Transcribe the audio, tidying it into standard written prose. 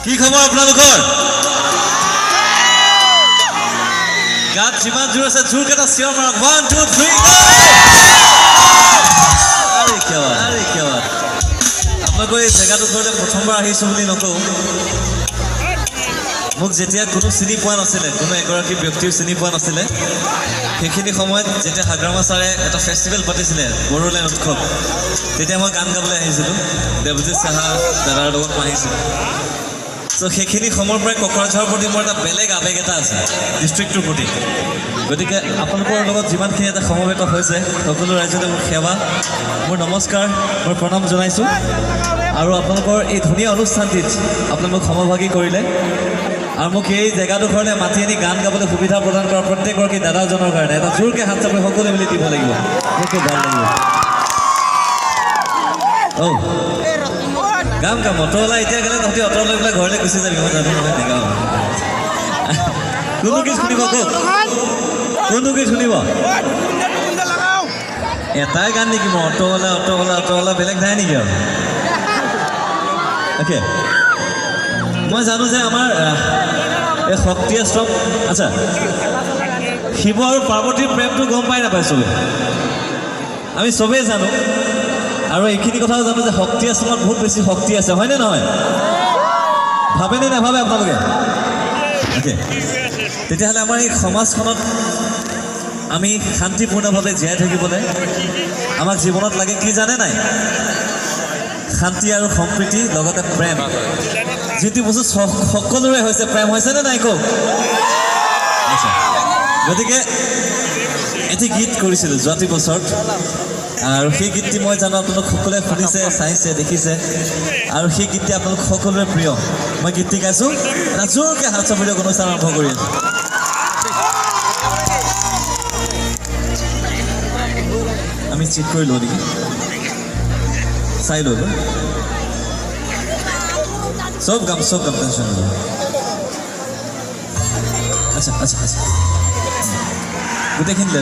কি খবৰ আপোনালোকৰ? গাত যিমান জোৰ আছে, জোৰকে এটা চিঞৰ মাৰক। One, two, three. আৰে কিয়, আৰে কিয়! আপোনালোকৰ এই জেগাডোখৰলৈ প্ৰথমবাৰ আহিছোঁ বুলি নকওঁ। মোক যেতিয়া কোনো চিনি পোৱা নাছিলে, কোনো এগৰাকী ব্যক্তিও চিনি পোৱা নাছিলে, সেইখিনি সময়ত যেতিয়া হাগ্ৰামা ছাৰে এটা ফেষ্টিভেল পাতিছিলে, বড়োলেণ্ড উৎসৱ, তেতিয়া মই গান গাবলৈ আহিছিলোঁ। দেৱজিৎ সাহা দাদাৰ লগত মই আহিছিলোঁ। চ' সেইখিনি সময়ৰ পৰাই কোকৰাঝাৰৰ প্ৰতি মোৰ এটা বেলেগ আৱেগ এটা আছে, ডিষ্ট্ৰিক্টটোৰ প্ৰতি। গতিকে আপোনালোকৰ লগত যিমানখিনি এটা সমবেত হৈছে, সকলো ৰাইজলৈ মোৰ সেৱা, মোৰ নমস্কাৰ, মোৰ প্ৰণাম জনাইছোঁ। আৰু আপোনালোকৰ এই ধুনীয়া অনুষ্ঠানটিত আপোনালোক সমভাগী কৰিলে আৰু মোক এই জেগাডোখৰলৈ মাতি আনি গান গাবলৈ সুবিধা প্ৰদান কৰা প্ৰত্যেকগৰাকী দাদাজনৰ কাৰণে এটা জোৰকৈ হাত চাপৰি সকলোৱে মিলি দিব লাগিব। মোৰ খুব ভাল লাগিব। অ' গাম গাম। অট'ৱালা, এতিয়া গ'লে তহঁতি অট লৈ পেলাই ঘৰলৈ গুচি যাবি, মই জানো নহয়। নেগাওঁ। কোনটো গীত শুনিব কওক? কোনটো গীত শুনিব? এটাই গান নেকি মই? অট'ৱালা, অট'ৱালা, অট'ৱালা, বেলেগ নাই নেকি আৰু? অ'কে, মই জানো যে আমাৰ এই শক্তি আশ্ৰম, আচ্ছা, শিৱ আৰু পাৰ্বতীৰ প্ৰেমটো গম পাই নাপায় চবেই? আমি চবেই জানো। আৰু এইখিনি কথাও জানো যে শক্তি আশ্ৰমত বহুত বেছি শক্তি আছে, হয়নে নহয়? ভাবেনে নাভাবে আপোনালোকে? অ'কে, তেতিয়াহ'লে আমাৰ এই সমাজখনত আমি শান্তিপূৰ্ণভাৱে জীয়াই থাকিবলৈ আমাক জীৱনত লাগে কি জানে নাই? শান্তি আৰু সম্প্ৰীতি, লগতে প্ৰেম। যিটো বস্তু সকলোৰে হৈছে, প্ৰেম হৈছেনে নাই কওক? আচ্ছা, গতিকে এটি গীত কৰিছিলোঁ যোৱাটি বছৰত আৰু সেই গীতটি মই জানো আপোনালোক সকলোৱে শুনিছে, চাইছে, দেখিছে আৰু সেই গীতটি আপোনালোক সকলোৰে প্ৰিয়। মই গীতটি গাইছোঁ। এটা জোৰকৈ হাত চাপৰি দিয়ক। অনুষ্ঠান আৰম্ভ কৰি আছোঁ। আমি চেক কৰি লওঁ নেকি? চাই ল'লোঁ। চব গাম, চব গাম, টেনশ্যন নল'ব। আচ্ছা আচ্ছা আচ্ছা গোটেইখিনি।